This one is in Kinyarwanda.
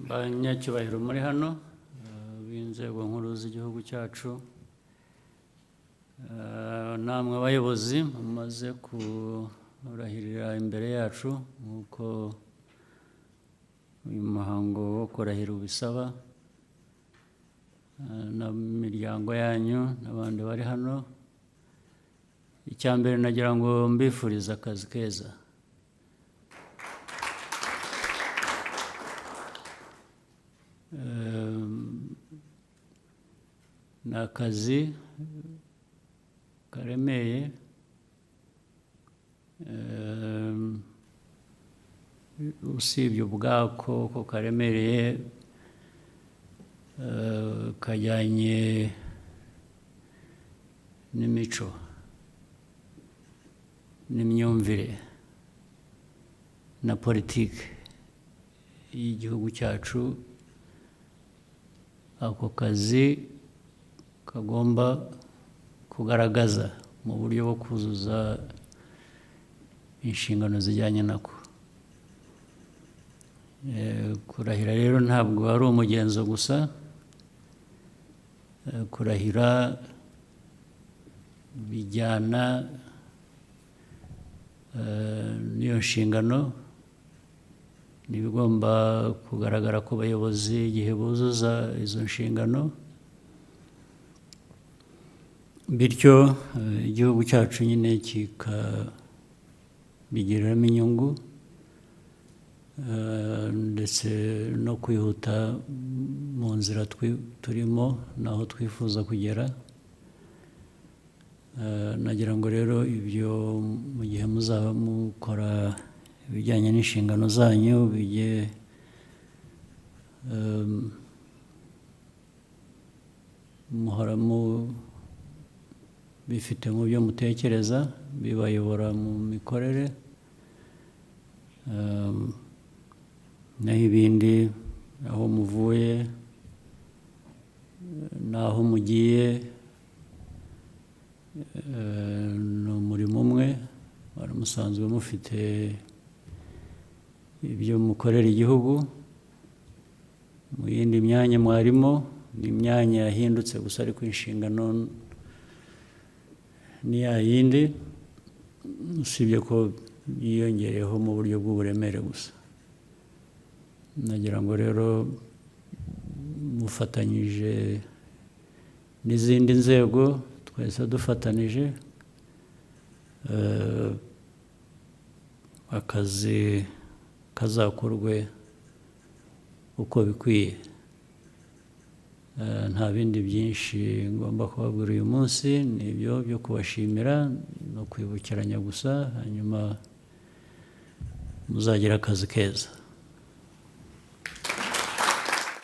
Banyacyubahiro muri hano b'inzego nkuru z'igihugu cyacu, namwe abayobozi mumaze kurahirira imbere yacu nk'uko uyu muhango wo kurahira ubisaba, n'imiryango yanyu n'abandi bari hano, icya mbere nagira ngo mbifurize akazi keza. Ni akazi karemeye, usibye ubwako ko karemereye, kajyanye n'imico n'imyumvire na politiki y'igihugu cyacu. Ako kazi kagomba kugaragaza mu buryo bwo kuzuza inshingano zijyanye nako. Kurahira rero ntabwo ari umugenzo gusa. Kurahira bijyana n'iyo nshingano, ni ibigomba kugaragara ku bayobozi igihe buzuza izo nshingano, bityo igihugu cyacu nyine kikabigiriramo inyungu, ndetse no kwihuta mu nzira turimo n'aho twifuza kugera. Nagira ngo rero ibyo mu gihe muzaba mukora ibijyanye n'inshingano zanyu bijye muhora bifite mu byo mutekereza bibayobora mu mikorere, naho ibindi aho muvuye n'aho mugiye, ni umurimo umwe wari musanzwe mufite ibyo mukorera igihugu mu yindi myanya mwarimo, ni imyanya yahindutse gusa ariko inshingano ni ya yindi, usibye ko yiyongereyeho mu buryo bw'uburemere gusa. Nagira ngo rero mufatanyije n'izindi nzego, twese dufatanije, akazi kazakorwe uko bikwiye. Nta bindi byinshi ngomba kubabwira uyu munsi, ni ibyo byo kubashimira no kwibukiranya gusa, hanyuma muzagira akazi keza.